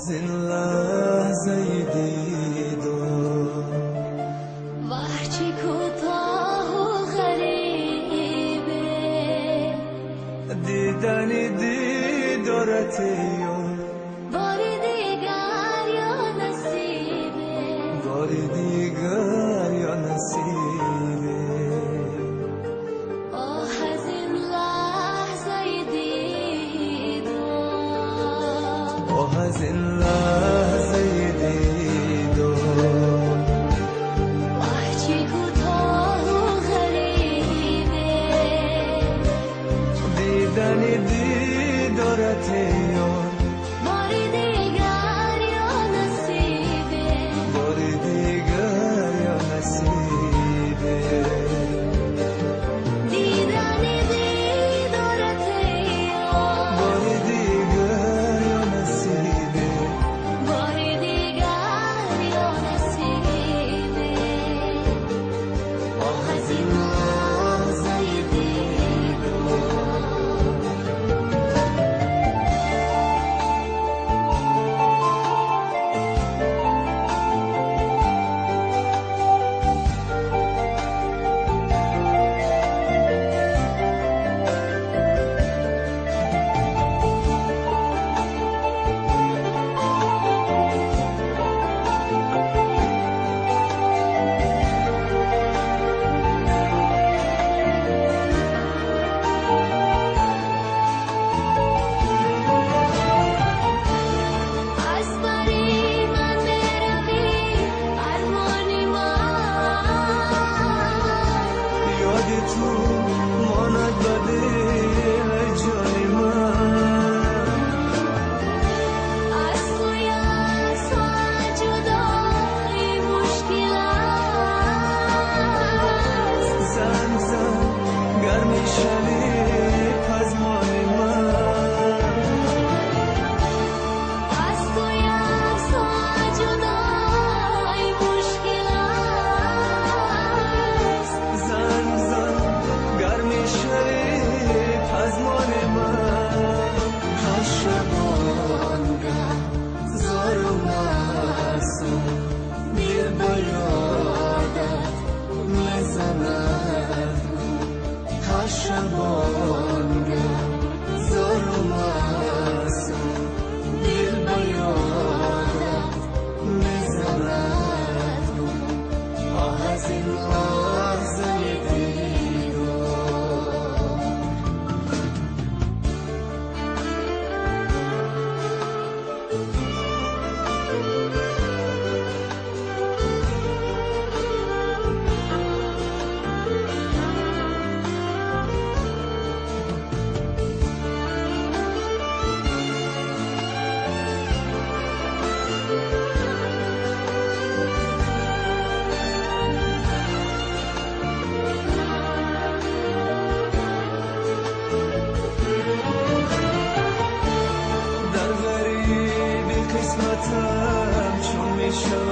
از این لحظه دیدار واه چه کوتاه و غریبه دیدن دیدارت یار بار دیگر یا نصیبه بار دیگر یا نصیبه آه از این لحظه دیدار آه از این لحظه دیدار واه چه کوتاه و غریبه دیدن دیدارت یار بار دیگر یا نصیبه بار دیگر یا نصیبه دیدن دیدارت یار بار دیگر یا نصیبه بار دیگر یا نصیبه آه از این لحظه دیدار. از بری من بروی ارمان من یاد تو ماند به دل جان من از تو یک ساعت جدایی مشکل است زن زن گرم شوی پزمان من از تو یک ساعت جدایی مشکل است زن زن گرم شوی پزمان من هر شبانگه زار و معصوم دل به یادت میزند هر شبانگه زار و معصوم دل به یادت میزند آه از این لحظه دیدار. در غریبی قسمتم چون میشوم